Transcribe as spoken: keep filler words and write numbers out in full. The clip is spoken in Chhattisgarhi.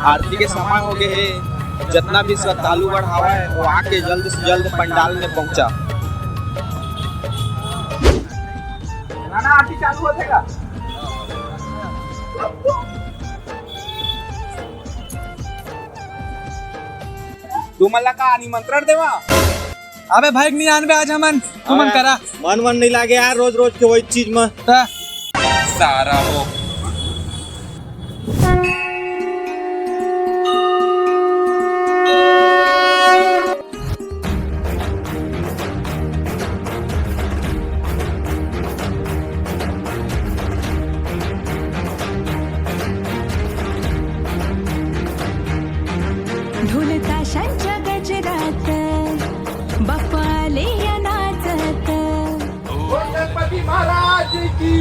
आरती के समय हो गए हे, जितना भी श्रद्धालु गण हवय, वो आके जल्द से जल्द पंडाल में पहुंचा। नाना, आरती चालू होथे का? तुमन ला का निमंत्रण देवा? अबे भाई, नहीं आनबे आज हमन, तुमन अबे करा। मन वन नहीं लागे यार, रोज रोज के वही चीज में। त सारा हो। ढोल ताशांच्या गजरात बाप्पा आले या नाचत. गणपती महाराज की.